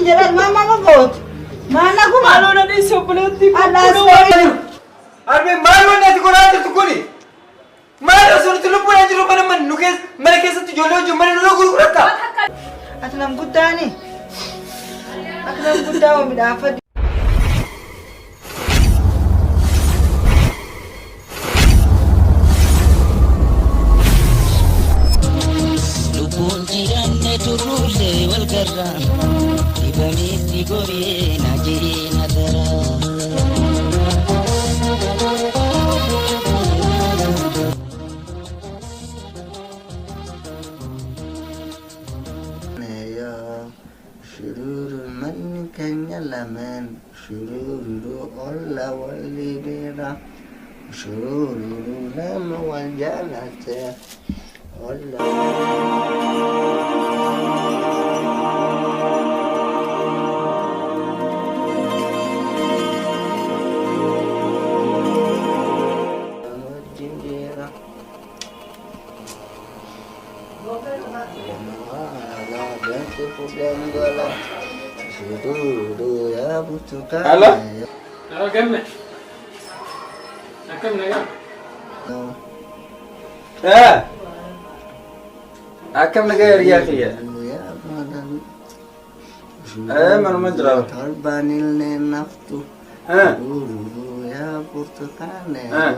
Jedhan maal maal gootu? Maal naguma? Maaloo na dhiisi obboleettii koo. Allaas. Harmee, maal wanni ati godhaa jirtu kuni? Maal osoo nuti lubbuudhaan jirru mana mana nu keessa mana keessatti ijoollee wajjin mana nurra gurguratta? Ati nam guddaani? Ati nam guddaa oo midhaafadhu. Lubbuun jiraanne turruullee wal garra dhibameetti goree na jiree na dara. Shururu manni keenya lameen shururu olla walli beera shururu nama wal jaalate olla. Wajjin jira. Hello? Hello Gamme. Akkam nagaa? Eh. Akkam nagaa hiriyaa kiyya? Eh, manuma jira. Torbanillee naftu. Eh. Eh.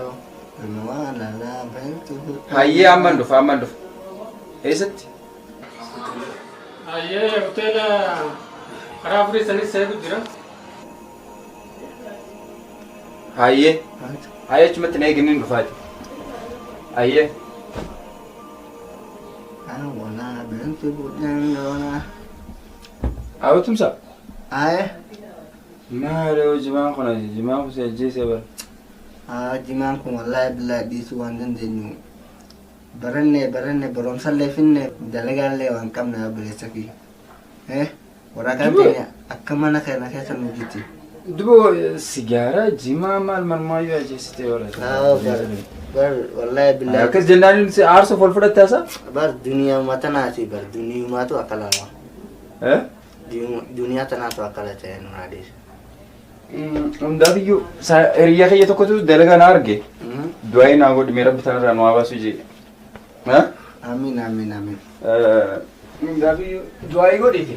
Hayyee, amman dhufa, amman dhufa. Eessatti? Hayyee, hoteela karaa afurii sanis seetu jira. Hayyee. Hayyee, achumatti na eeganii dhufaati. Hayyee. Hawwatumsa. Aye. Maali hoo jimaan kun, jimaan kun si ajjeesee bara. Jimaan kun wallaahi billaahi dhiisuu waan dandeenyu baranne baranne barumsallee finne dalagaallee waan qabne obboleessa kiyya. Eh, waraqaan teenya akka mana kana keessa nu jirti. Duba sigaaraa, jimaa, maal marmaayyuu ajjeesitee bara. Bar bar wallaahi billaahi. Akkas jennaan si aarsuuf ol fudhatte asa? Bar duniyaa tanaati, bar duniyumaatu akka lama. Eh? Duniyaa tanaatu akkana ta'e nu adeessa. Hundaafiyyuu hiriyaa kiyya tokkotu dalagaa na arge. Du'aa naa godhi mee, rabbi tanarraa nu haa baasu jee. Amiin, amiin, amiin. Hundaafiyyuu du'aa godhite.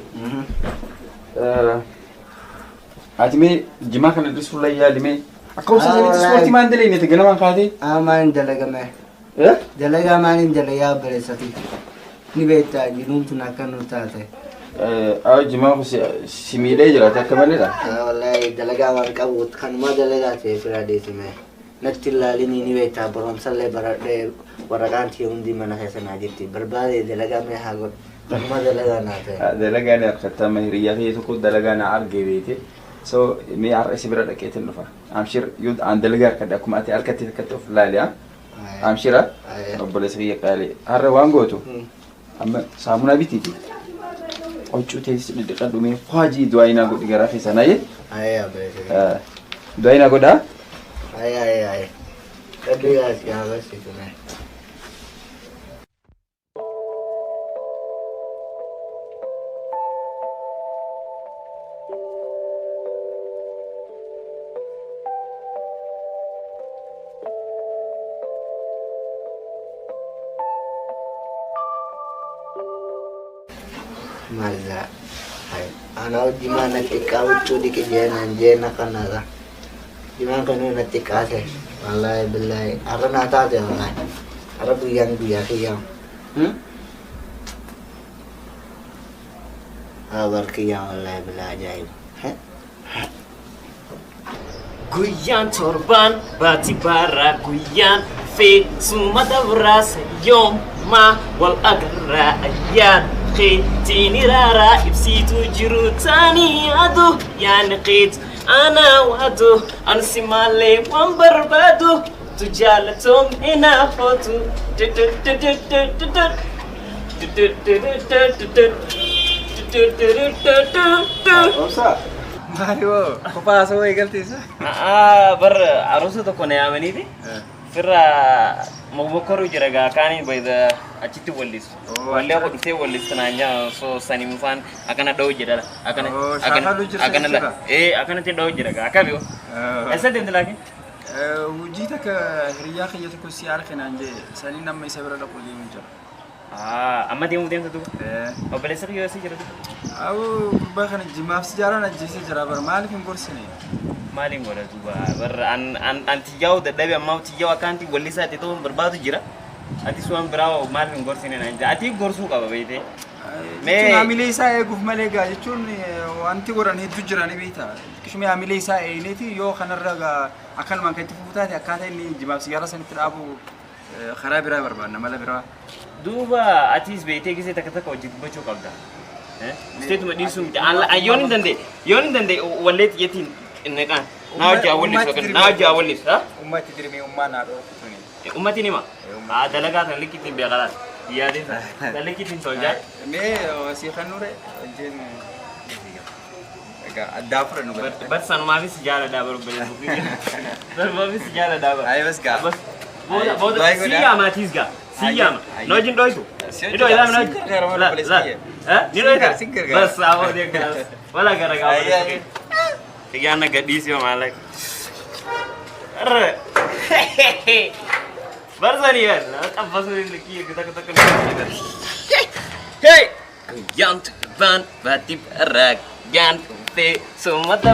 Ati mee jimaa kana dhiisuuf layyaali mee. Akka obsa sanitti ispoortii maan dalagne ganamaan kaatee? Maaliin dalagame? Dalagaa maaliin dalagaa obboleessati? Ni beektaa, jiruun tun akka nu taate. Jimaan kun si miidhee jiraate akka maleedha. Wallaahi dalagaa waan qabu kanuma dalagaa ta'e fira deesime. Natti ilaalinii, ni beektaa, barumsallee baradhee waraqaan tiyya hundi mana keessa naa jirti. Barbaade dalagaa mee haa godhu. Kanuma dalagaa naa ta'e. Dalagaa ni harkattama, hiriyaa kiyya tokko dalagaa na arge beete. So mee har'a si bira dhaqeetiin dhufa. Amshir, yoo aan dalagaa harkadhe akkuma ati harkatti akkatti of ilaali haa. Amshira, obboleessa kiyya qaalii. Har'a waan gootu amma saamunaa bitiiti. Huccuu teessi dhidhiqadhu, mee faajii du'aa naa godhi garaa keessaa naa jee. Ayyaa obboleessa. Du'aa naa godhaa. Ayyaa, ayyaa, ayyaa. Rabbi haa barsiisu mee. Maza. Ana jimaa na xiqqaa huccuu dhiqi jeenaan jeena kanarra. Jimaan kan na xiqqaate. Wallaahi billaahi. Har'a naa taate wallaahi. Har'a guyyaan guyyaa kiyyaa. Haa bar kiyyaa, wallaahi billaahi, ajaa'iba. Guyyaan torbaan baati baraa guyyaan feesuma dabraasa yoommaa wal agarraa ayyaan keetiin iraaraa ibsiituu jiru taanii adu yaani keet anaa waadu ansi maalee waan barbaadu tu jaalatoom hinaafotu. Obsa. Maali hoo kophaa haasawaa eegalteessa? Bar aruusa tokko na yaamaniiti firra. Mokkoruu jira gaa kaaniin bayda achitti wallisu. Wallee koo dhuftee wallistu naan jaa so sani mufaan akkana dha'u jira akkana Oh, akkana shaakaluu jirta akkana la jechuudha. ee akkanatti dha'u jira gaa akkami yoo. Eessa deemte laakiin? Hojii takka hiriyaa kiyya tokko si arginaan jee sanii nama isa bira dhaqu deemu jira. Amma deemuu deemta duuba. Obboleessa kiyyoo si jira duuba. Awoo gurbaa kana jimaaf si jaaraan ajjeesee jira bara maaliif hin gorsine? Maaliin godha duuba barra an an an tiyyaa'u dadhabe ammaa tiyyaa'u akkaanti wallisaa itti ta'uun barbaadu jira. Ati suwan biraa maaliif hin gorsine naan jaa ati gorsuu qaba beeytee. Jechuun haamilee isaa eeguuf malee gaa jechuun wanti godhan hedduu jira ni beekta. Qishmee haamilee isaa eegneeti yoo kanarra gaa akkanumaan kan itti fufu taate akkaataa inni jimaaf sigaaraa sanitti dhaabu karaa biraa barbaanna mala biraa. Duuba atis beeytee gisee takka takka hojii dubbachuu qabda. Isteetuma dhiisuu miti. Yoon hin danda'e yoon hin danda'e wallee xiyyeetiin naqaan. Naa hojii hawwallisu yookiin naa hojii hawwallisu. Ummatti dirmee ummaa naa dhorku tuni. Ummati nima. Dalagaa tan likkitiin beekalaas. Yaadeen tan likkitiin tolchaa. Mee si kan nure wajjin egaa addaa fudhannu gara. Bar sanumaafis jaaladhaa barbaadu. Sanumaafis jaaladhaa bar. Ayi bas gaa. Bas booda booda si yaama atiis gaa. Si yaama. Na wajjin dhoytu. Si Ni dhoytaa na si gargaara wajjin. maal obboleessa kiyya. Ni dhoytaa. Si gargaara. Bas awoo deeggaras. Wala gara gaa. Ayi, ayi. Xiyyaan gadhiisii maallaqa. Arre. Barsanii bar. Qabbasuu likkii takka takka likkii. Hey! Guyyaan torbaan baatii barraa guyyaan dhuftee sumata.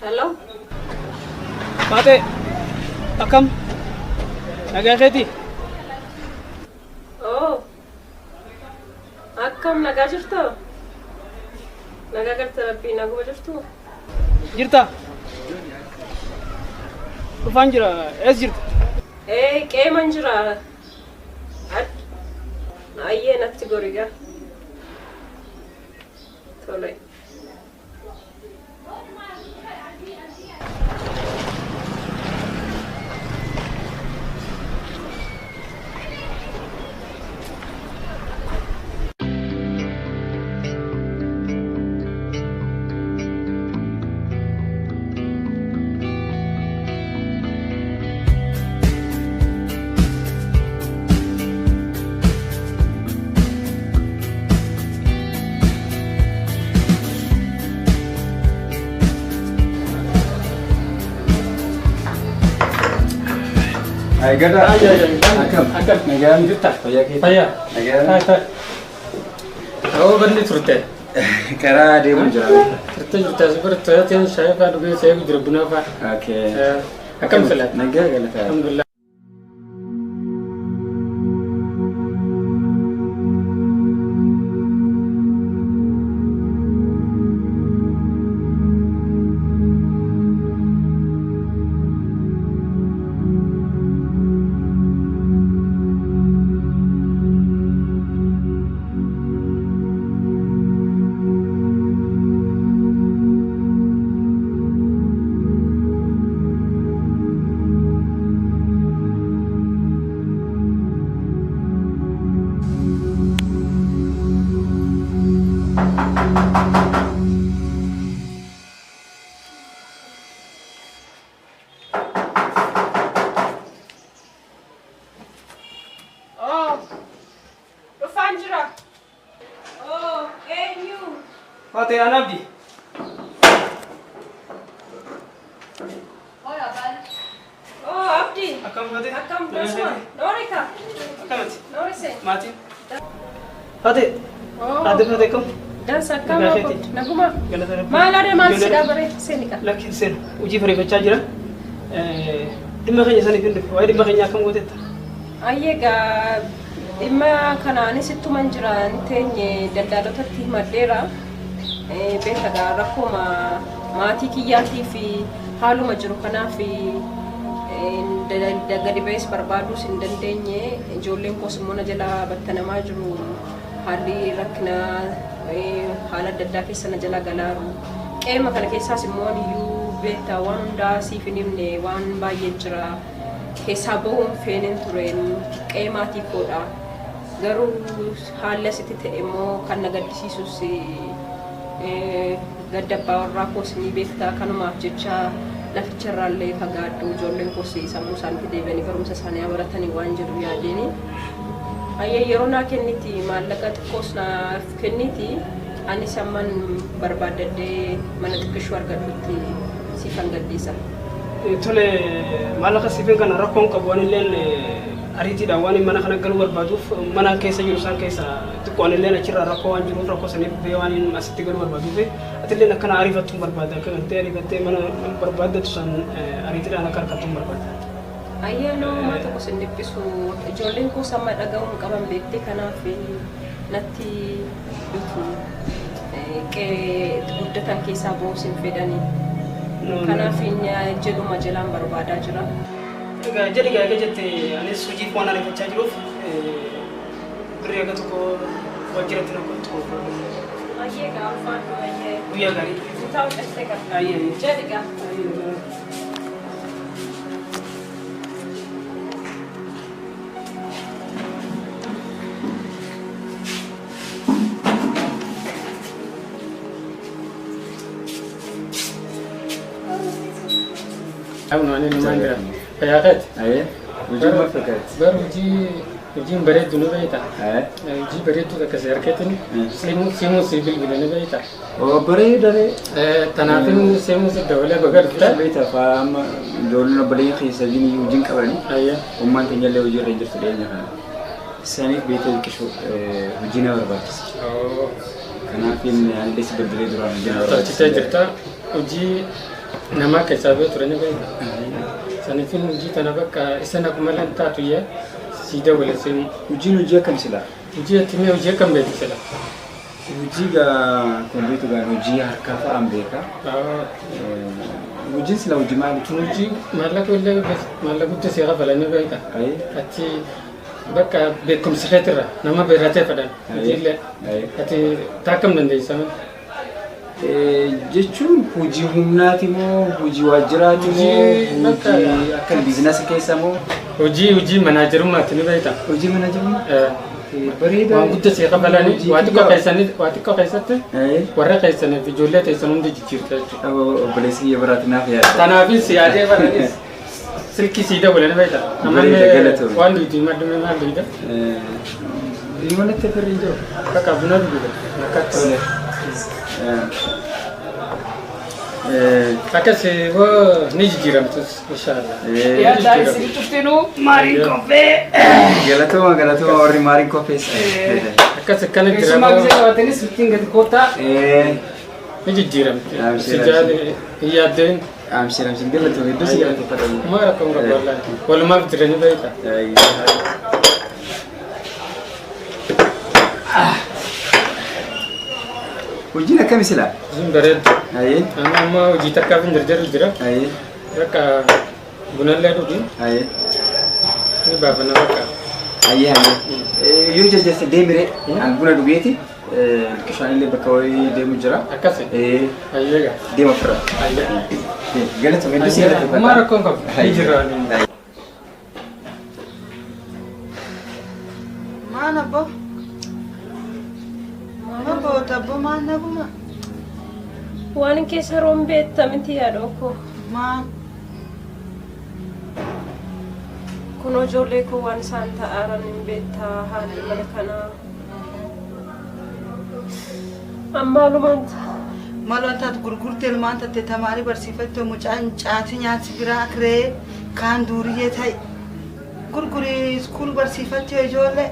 Hello? Faatee akkam nagaa keetii? Oh. Akkam nagaa jirtu? Nagaa galta rabbii naguma jirtu? Jirta? Dhufaan jira ees jirta? Ee qeeman jira. Ayyee natti goriga. Tole. Ay gada. Akkam? Akkam? Nagaan Jirta? Fayyaa keetii? Fayyaa. Nagaan. Taa'e taa'e. Awoo banni turte. Karaa deemu jira. Turte jirta as bira toyaatiin shaayii fa'aa dhugee shaayii jira bunaa fa'aa. Okay. Akkam sila? Nagaa galataa. Alhamdulillah. Oh. Dhufaan jira. Oh, eenyu? Faatee ana abdi. Oh, Abdi. Akkam Faatee? Akkam dasuma? Noorika. Akkamati? Noorise. Maatiin? Faatee. Oh. Adde Faatee akkam? Dansa akkam Nagaa obbo? keeti. Naguma. Galata rabbii. Maal adee maal Ijoollee- si dhaabare seenika? Lakki seenu hojii bareeffachaa jira. Dhimma keenya saniif hin dhufe. Waa'ee dhimma keenya akkam gooteetta? Ayyee gaa dhimma kanaanis ittuman jira hin teenye daldaalotatti himadheera. Beekta gaa rakkooma maatii kiyyaatii fi haaluma jiru kanaaf Gadi ba'ees barbaaduus hin dandeenye. Ijoolleen koos immoo na jalaa battanamaa jiru. Haalli rakkina haala adda addaa keessa na jala galaaru. Qeema kana keessaas immoo iyyuu beektaa waan hundaa siif hin himne waan baay'ee jira. Keessaa bahuun feeneen tureen qe'ee maatii koodha. Garuu haalli asitti ta'e immoo kan na gaddisiisus gadda abbaa warraa koos ni beektaa kanumaaf jecha laficha irraallee fagaadhu ijoolleen koos sammuu isaaniitti deebi'anii barumsa isaanii haa baratanii waan jedhu yaadeeni. Ayyee yeroo naa kenniti maallaqa xiqqoos naaf kenniti anis amman barbaaddadhee mana xiqqishuu argadhutti siifan gadhiisa. Tole maallaqa siifin kana rakkoon qabu waan illeen ariitiidhaan waan mana kana galuu barbaaduuf mana keessa jiru isaan keessa xiqqoo waan illeen achirraa rakkoo waan jiruuf rakkoo saniif bee waan asitti galuu barbaaduuf atilleen akkana ariifattuu barbaada akka galtee ariifattee mana barbaaddatu san ariitiidhaan akka harkattuu barbaada. Ayyaanoo maa tokko sin dhiphisu ijoolleen koos amma dhaga'uun qaban beektee kanaaf natti dhufu qe'ee guddatan keessaa ba'uus hin fedhani. Kanaaf jedhuma jalaan barbaadaa jira. Egaa jedhi egaa egaa jette anis hojiif waan ariifachaa jiruuf birrii akka tokko waajjiratti na kottu. Ayyee gaa ulfaadhu ayyee. Guyyaa gaarii. Guutaa hojjettee qaba. Ayyee. Jedhi gaa. Ayyee. Ani numaan jira. Fayyaa Aye. Hojii maal fakkaatti? Bar hojii hojiin bareeddu ni beekta. Aye. Hojii bareedduu takka si harkatin siimuu si bilbila ni beekta. Oo bareeda ree. Tanaafin siimuu si dabalee baga dhufte. Beekta faa amma ijoolleen obboleeyyan keessa hojiin hojiin qabani. Ayya. Ummaan keenya illee hojii irra hin jirtu dhiyeenya kana. Saniif beekta xiqqishuu hojii na barbaachisa. Kanaaf inni anillee si bilbilee duraan hojii na barbaachisa. Tolchitee jirta. Hojii namaa keessaa bee ture ni beekta. Saniifin hojii tana bakka isa naquma lan taatu yee si dabale siimu. Hojiin hojii akkam silaa? Hojii ati mee hojii akkam beektu sila? Hojii gaa kun beektu gaa hojii harkaa fa'aan beeka. Hojiin sila hojii maali? Hojii maallaqa illee maallaqa guddaa si kafalanii beekta. Ati bakka beekumsa keetirra nama beeratee fedhan hojiillee. Ati taakkam dandeessa? Jechuun hojii humnaati moo hojii waajjiraati moo hojii akka biizinasii keessa moo? Hojii hojii manaajerummaati ni beekta. Hojii manaajerummaa? Bareeda. Waan guddaa si kafalanii waa xiqqoo keessanii waa xiqqoo keessatti warra keessaniif ijoollee teessan hundi jijjiirta jechuudha. Obboleessi kiyya biraati naaf yaada. Kanaafis yaadee baranis silkii sii dabalanii beekta. Bareeda galatoomi. Waan duuti maddume maal duuta? Ilma natti firri hin jiru. Bakka buna dhugu. Akkatti. Akkas hoo ni jijjiiramtus inshaallah. Yaaddaa isin cuftinuu maariin qophee. Galatooma galatooma warri maariin qopheessa. Akkas akkana jira. Keessumaa gisee qabaatanis ittiin gadi koottaa. Ni jijjiiramti. Si jaale hin yaaddeen. Amshir amshir galatooma hedduu si galateeffadha. Maa rakkoon qabu wallaahi. Walumaaf jiranii beekta. Hojiin akkami silaa? Hojiin bareeddu. Amma amma hojii takkaaf hin jarjaru jira. Bakka bunallee dhugi. Ni baafana bakka. Ayyee ayyee. Yoo jarjarse deemire an buna dhugeeti bishaan illee bakka wayii deemu jira. Akkasi. Ayyee gaa. Deema ofirra. Ayyee. Galatooma hedduu si galateeffadha. Maa rakkoon qabu. Ni jira. Maan abbo? Maal boota abbo maal naguma? Waan keessa roon beekta miti yaadoo koo. Maal? Kunoo ijoollee koo waan isaan ta'aaran hin beektaa haalli mana kanaa. Amma alumaan ta'a. Maal wanta ati gurgurtee ilmaan tatte tamaarii barsiifatte mucaan caatii nyaati biraa kiree kaan duuriyyee ta'e gurgurii iskuul barsiifatte ijoollee.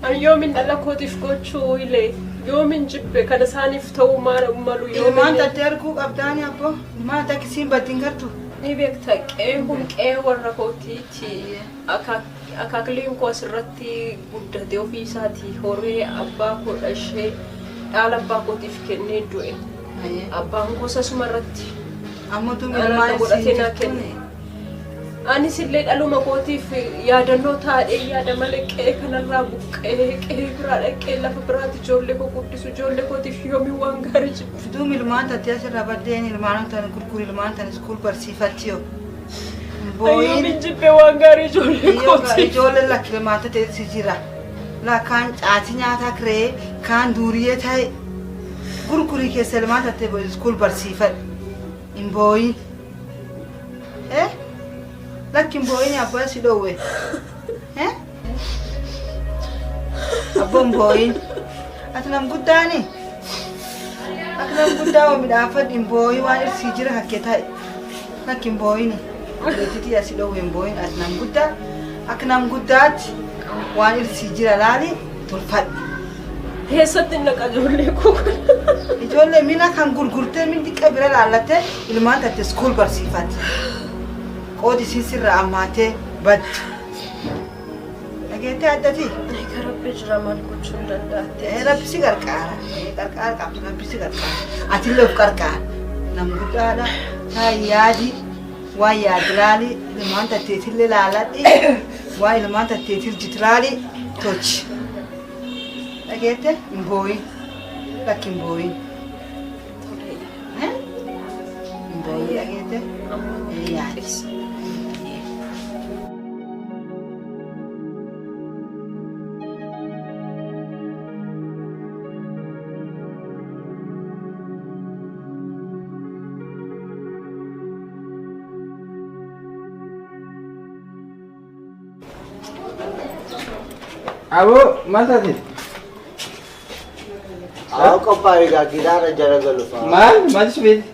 Ani yoomin dhala kootiif gochuu ilee yoomin jibbe kan isaaniif ta'uu maal malu Ilmaan yoomin. tatte arguu qabdaani abbo ilmaan takkisiin baddiin gartu. Ni beekta qe'een kun qe'ee warra kootiiti. Akaakiliin koo asirratti guddate ofii isaatii horee abbaa koo dhashee dhaala abbaa kootiif kennee du'e. Abbaan koos asuma irratti Amma tun dhala ilmaan godhatee siin naa kenne. jirtuuni. Anis illee dhaluma kootiif yaadannoo taa'ee yaada malee qe'ee kanarraa buqqee qe'ee biraa dhaqee lafa biraatti ijoollee koo guddisu ijoollee kootiif yoomii waan gaarii jiru. Duum ilmaan tattee asirraa baddeen ilmaan tan gurguru ilmaan tan iskuul barsiifattiyo. Yoomiin jibbee waan gaarii ijoollee kootiif. Ijoollee lakki ilmaan tattee si jira. La kaan caatii nyaataa kiree kaan duuriyyee ta'e gurgurii keessa ilmaan tattee iskuul barsiifadhu. Hin booyin. Eh? Lakki hin booyin abbaa si dhoowwe. Eh? Abboo hin booyin. Ati nam guddaani? Akka nam guddaa waa midhaanfadhu hin booyin waan irsii jira hakkee ta'e. Lakki hin booyini. Obboleettiitii asii dhoowwe hin booyin ati nam guddaa. Akka nam guddaatti waan irsii jira laali tolfadhu. Eessatti naqa ijoollee koo kana? Ijoollee mina kan gurgurtee min xiqqa bira laallattee ilmaan tatte iskuul barsiifatti. Qoodi isiin sirra ammaatee baddu. Dhageettee addati? Egaa Rabbi jira maal gochuu hin danda'atte. Rabbi si qarqaara. Qarqaara qabdu Rabbi si qarqaara. Atillee of qarqaara. Nam guddaadha. Taa yaadi. Waan yaadi laali. Ilmaan tatteetillee laaladhi. Waan ilmaan tatteetil jitu laali. Tolchi. Dhageette hin booyin. Lakki hin booyin. Hin booyin dhageette. Yaadi. Aboo maal taate? Haa qophaa'e egaa gidaara jala galu fa'a. Maal maal si beekti?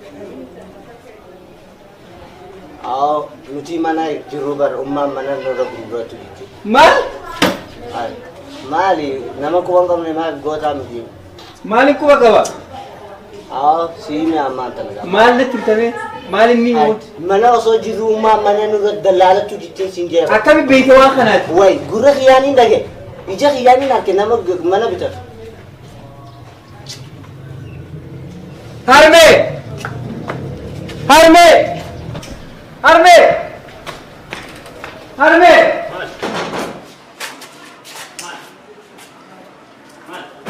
Haa nuti mana jirru bara ummaan mana irra gurguratu jechuudha. Maal? Maali nama quba hin qabne maal gootaa miti? Maaliin quba qaba? Haa siime ammaan tana gaafa. Maal natti himtame? Maal inni himuuti? Mana osoo jirru ummaan mana nurra dallaalachuu jechuun siin jira. Akkami beekte waan kanaati? Wayi gurra kiyyaaniin dhage ija kiyyaaniin arge nama mana bitatu. Harmee! Harmee! Harmee! Harmee!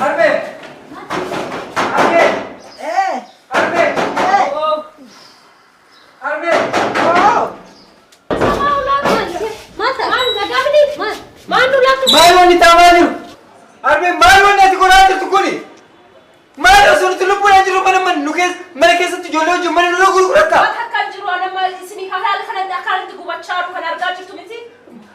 Harmee! Harmee! Eh! Harmee! Eh! Harmee! Oh! Maal wanni taamaa jiru? Harmee maal wanni ati godhaa jirtu kuni? Maal osoo nuti lubbuudhaan jirru mana mana nu keessa mana keessatti ijoollee wajjin mana nurra gurguratta?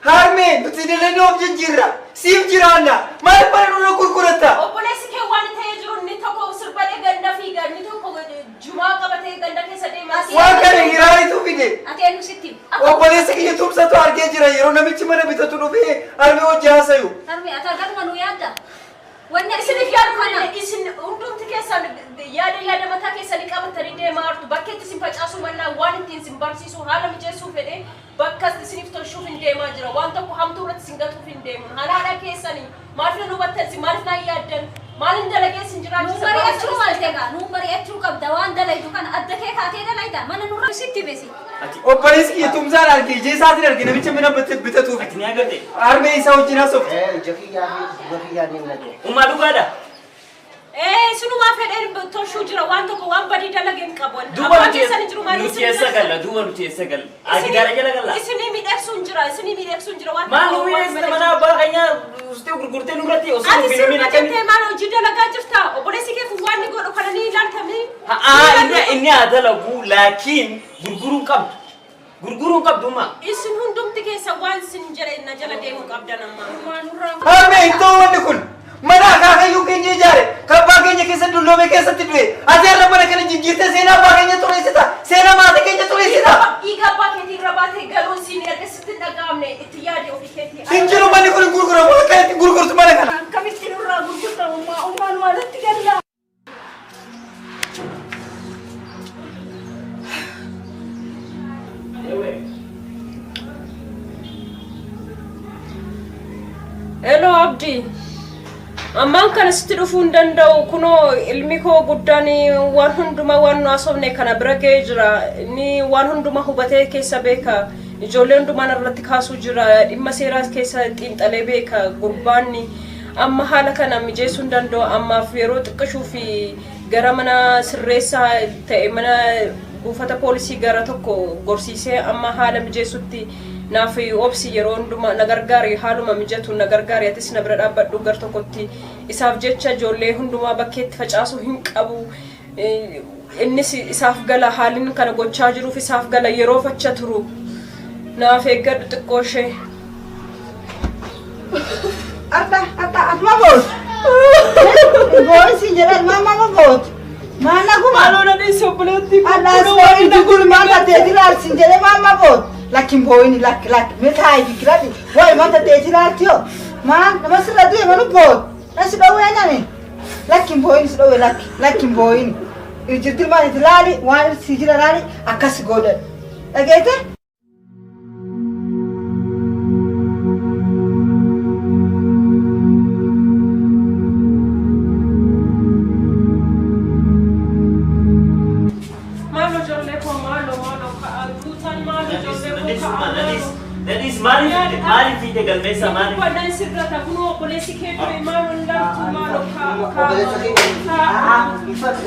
Harmee nuti dalagee of jijjiirra siif jiraanna maal mana nurra gurguratta? Obboleessi kee waan ta'ee jiru inni tokko sirba ganda fiiga inni tokko jumaa qabatee ganda keessa deema. Waan kana hiraaritu fide. Ati eenyu sitti? Obboleessa kiyya tumsatu argee jira yeroo namichi mana bitatu dhufee harmee hojii haasayu. Harmee ati argatuma nu yaadda? Wanni Isiniif yaadu kana isin hundumti keessan yaada yaada mataa keessanii qabatanii deemaa jirtu. Bakkeetti isin facaasuu mannaa waan ittiin isin barsiisu haala mijeessuu fedhee bakka isiniif tolchuuf hin deemaa jira. Waan tokko hamtuu irratti isin gatuuf hin deemu. Haala haadha keessanii maaliif na hubattan isin maaliif na yaaddan maaliin dalagee isin Nu jiraachisa? mari'achuu maal egaa? Nu mari'achuu qabda waan dalaytu kana adda kee kaatee dalayta mana nurra sitti besi. Obboleessi kiyya tumsaan arge ija isaatiin arge namicha mana bitatuuf. Ati ni agarte? Harmee isaa wajjin haasofte. Ija kiyyaa fi gurra kiyyaaniin dhage. Ummaa dhugaadha. Ee sinumaa fedheen tolchuu jira waan tokko waan badii dalagee hin qabu. Duuba Abbaan nuti keessan hin jiru maaliif nuti eessa galla? Duuba nuti eessa galla? Ati gidaara jala galla? Isinii miidhagsuun jira isinii miidhagsuun jira waan Maal tokko nu waan miidhagsita malee. mana abbaa keenyaa ustee gurgurtee nurratti osoo Ati nu sirba hin akkami? jettee maal hojii dalagaa jirta? Obboleessi kee kun waan inni godhu kana ni ilaaltamii? Haa inni inni haa dalagu laakiin gurguruu hin qabdu. Gurguruu hin qabdu ummaa. Isin hundumti keessa waan isin jala na jala deemuu qabdan amma. Harmee hin ta'u wanni kun. Mana akaakayyuu keenya ijaare kan abbaa keenya keessa dulloome keessatti du'e. Ati har'a mana kana jijjiirtee seenaa abbaa keenya xureessita. Seenaa maatii keenya xureessita. Dhiiga abbaa keetii irra baatee galuun siin erga sitti hin dhaga'amne itti yaade ofii keetii. Hin jiru manni kun hin gurguramu akka itti gurgurtu mana kana. Akkamitti nurraa gurgurta ummaa ummaan maalatti galla? Hello Abdi. Ammaan kana sitti dhufuu hin danda'u. Kunoo ilmi koo guddaan waan hundumaa waan nu haasofne kana bira ga'ee jira. Inni waan hundumaa hubatee keessa beeka. Ijoollee hundumaan irratti kaasuu jira. Dhimma seeraa keessa xiinxalee beeka gurbaanni. Amma haala kana mijeessuu hin danda'u. Ammaaf yeroo xiqqishuu fi gara mana sirreessaa ta'e mana buufata poolisii gara tokko gorsiisee amma haala mijeessutti naaf obsi yeroo hundumaa na gargaari haaluma mijatu na gargaari atis na bira dhaabbadhu gar tokkotti isaaf jecha ijoollee hundumaa bakkeetti facaasuu hin qabu. Innis isaaf gala haalli kana gochaa jiruuf isaaf gala yeroo facha turu naaf eeggadhu xiqqoo ishee. Arda, arda, atuma boot. Boo'isi jedhan maal maal boot. Maal naguma. Maaloo na dhiisi obboleettii koo. Allas boo'in kun maal ta'e ilaalsin jedhee maal maal boot. Lakkin boo'in lakki lakki mee taa'ee fikirati. Wayi maal ta'e ilaalti yoo. Maal nama sirra du'e malu boot. Nasi dhowwee nani. Lakkin boo'in si dhowwee lakki lakkin boo'in. Ijirti maal itti laali waan si jira laali akkas godhan. Dhageete? Maaloo ijoollee koo maaloo maaloo ka'aa guutaan maaloo ijoollee koo ka'aa maaloo. Dadis maaliif maaliif fiite galmeessa maaliif? Uffannaan sirrata kunoo obboleessi kee ture maaloo hin laaltu maaloo ka'aa ka'aa.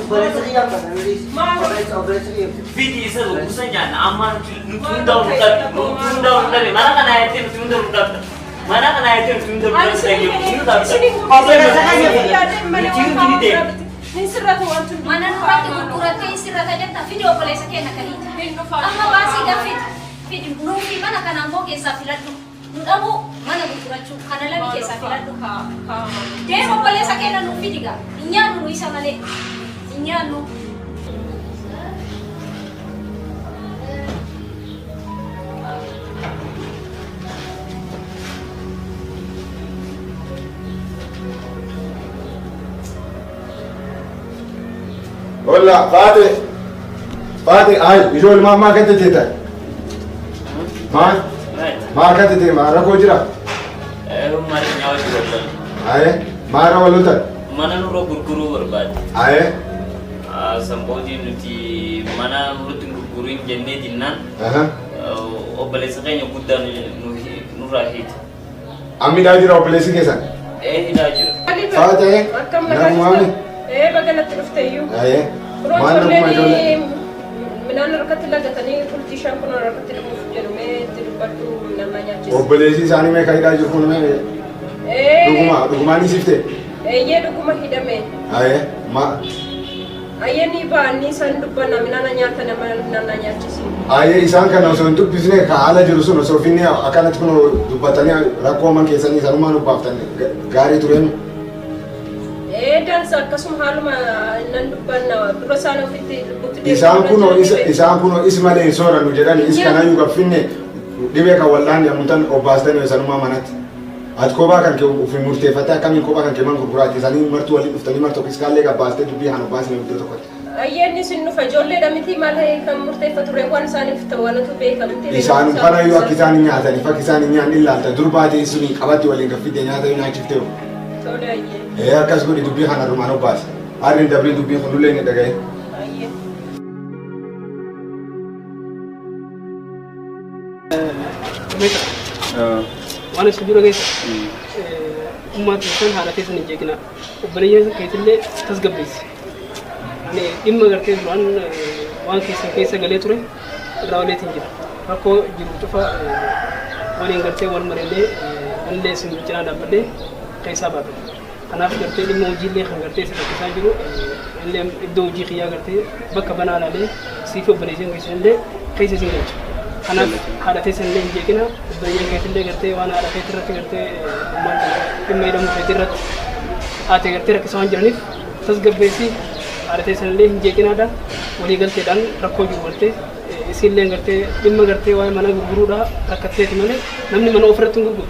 Obboleessa kiyya uffata nadiis. Obboleessa obboleessa kiyya. Fiti isa kuusa nyaanna amma nuti hundaa'u nu dhabe nuti hundaa'u nu dhabe mana kana jettee nuti hundaa'u nu dhabda mana kana jettee nuti hundaa'u nu dhabda nu dhabda. Ni sirrata wanti hunduu. Mana nurratti gurgurattee sirrata jetta fidi obboleessa keenya kaniiti. Amma baasii gaffiti. Fidi nuufi mana kana ammoo keessaa filadhu. Nu dhabuu mana gurgurachuu kana lami keessaa filadhu. Deema obboleessa keenya nuuf fidi gaa. Hin nyaannu nu isa malee. Hin nyaannu. Hola, Fate. Fate, ay, ijoollee maal maal kan teteetan? Maal? Maal kan tetee maal rakkoo jira? Maal nyaata jiru Aye, maal walotan? Mana nurra gurguruu barbaade. Aye, Sambootii nuti mana nurratti gurguruu hin jennee dinnaan aha. obboleessa keenya guddaa nurraa hiite. Ammiidhaa jira obboleessi keessan. Ee hidhaa jira. Fate, Akkam nagaa nagumaami. jirta? Ee baga natti dhufte iyyuu. Aye, Kunoo maal naguma ijoollee? ijoolleen midhaan harkatti lagatanii bultii shan kun harkatti dhufuuf jedhu mee itti dubbadhu nama nyaachisa. Obboleessi isaanii mee kan hidhaa jiru kun mee Ee dhuguma dhugumaan isiifte? eeyyee dhuguma hidhame. Aye, ma Ayyee ni ba'anii isaan dubbanna midhaan nyaata nama nama nyaachisi. Aye isaan kana osoo hin dubbisne ka haala jiru sun osoo finne akkanatti kun dubbatanii rakkoo man keessanii isanumaan ubbaaftan gaarii tureemi. Ee dansa akkasuma haaluma nan dubbanna dura isaan ofitti lubbutti Isaan kunoo isa isaan kunoo is malee hin soorannu jedhani is kanayyuu gaffinne dhibee kan wallaan yammutan obbaastanii isanumaa manatti. Ati kophaa kan kee ofii murteeffattee akkamiin kophaa kan kee man gurguraati isaanii martuu waliin dhuftanii martuu iskaallee gabbaastee dubbii kan obbaasne iddoo tokkotti. Ayyee inni sin dhufa ijoolleedha miti maal kan murteeffatu reewwan isaaniif ta'u anatu beeka miti. Isaan kanayyuu akka isaan hin nyaataniif akka isaan hin nyaanne ilaalta dur baatee suni qabatti waliin gaffite nyaata yoo nyaachiftee. Tole ayyee. Ee akkas godhi dubbii kana rumaan obbaase. Harri dabrii dubbii kunullee ni dhagaye. Ayyee. Meeshaa. Waan isin dura keessa ummaa keessan haadha keessan hin jeeqina. Obboleeyyan keetillee tasgabbeessi. Ani dhimma gartee duraan waan keessan keessa galee ture irraa waliitiin jira. Rakkoo jiru cufa waliin gartee wal marinnee anillee isin cinaa dhaabbadhee keessaa baata. Kanaaf gartee dhimma hojiillee kan gartee isin rakkisaa jiru anillee iddoo hojii kiyyaa gartee bakka banaa ilaalee siif obboleeyyan keessanillee keessa isin galcha. Kanaaf haadha teessan illee hin jeeqina obboleeyyan keetillee gartee waan haadha keetii irratti gartee ummaan dhimma hidhamuu keetii irratti haati gartee rakkisaa waan jiraniif tasgabbeessi haadha teessan illee hin jeeqinaadha walii galteedhaan rakkoo jiru gartee isiillee gartee dhimma gartee waa'ee mana gurguruudha rakkatteeti malee namni mana ofirratti hin gurguru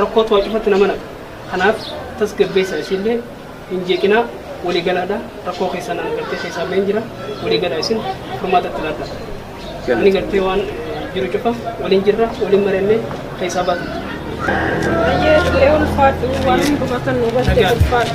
rakkootu waa cufatti nama naqa kanaaf tasgabbeessa isiillee hin jeeqinaa walii galaadha rakkoo keessan an gartee keessaa baheen jira walii galaa isin furmaata itti laadha. Ani gartee waan jiru cufa waliin jirra waliin mari'annee keessaa baatu. Ayyee ee ulfaadhu waan hundumaa kan nu batte ulfaadhu.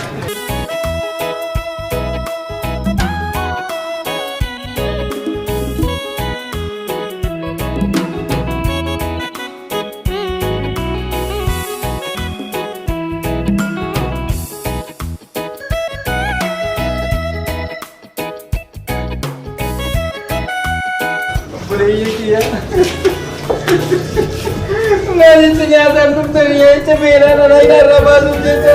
kiyya. Maalitti nyaataan dhuftanii jecha beelaan ana hidhaa irraa baasuuf jecha.